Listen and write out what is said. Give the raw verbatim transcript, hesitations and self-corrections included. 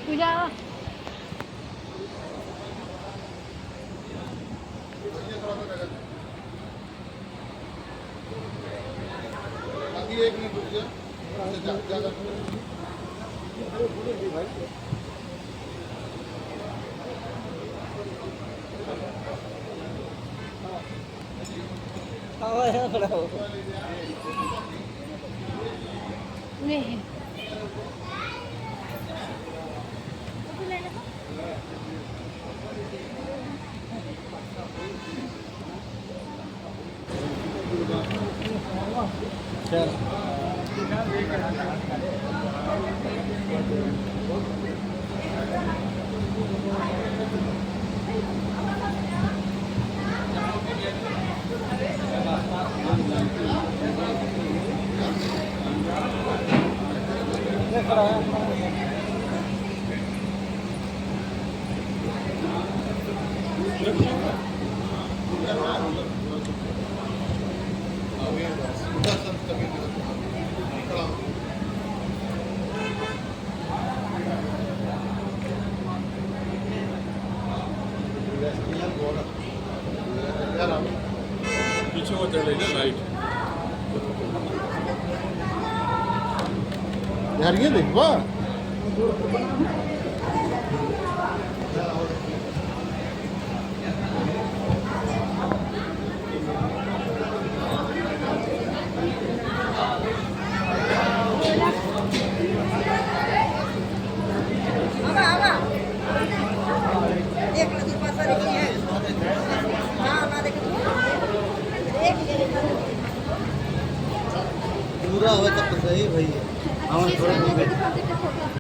पूजा। अभी एक मिनट रुक जा। अच्छा, जा, जा, जा। नहीं। पीछे वो चढ़ेगा लाइट। यार, ये देख, वाह। पूरा होवे तब तो सही भैया। हाँ, थोड़ा बहुत।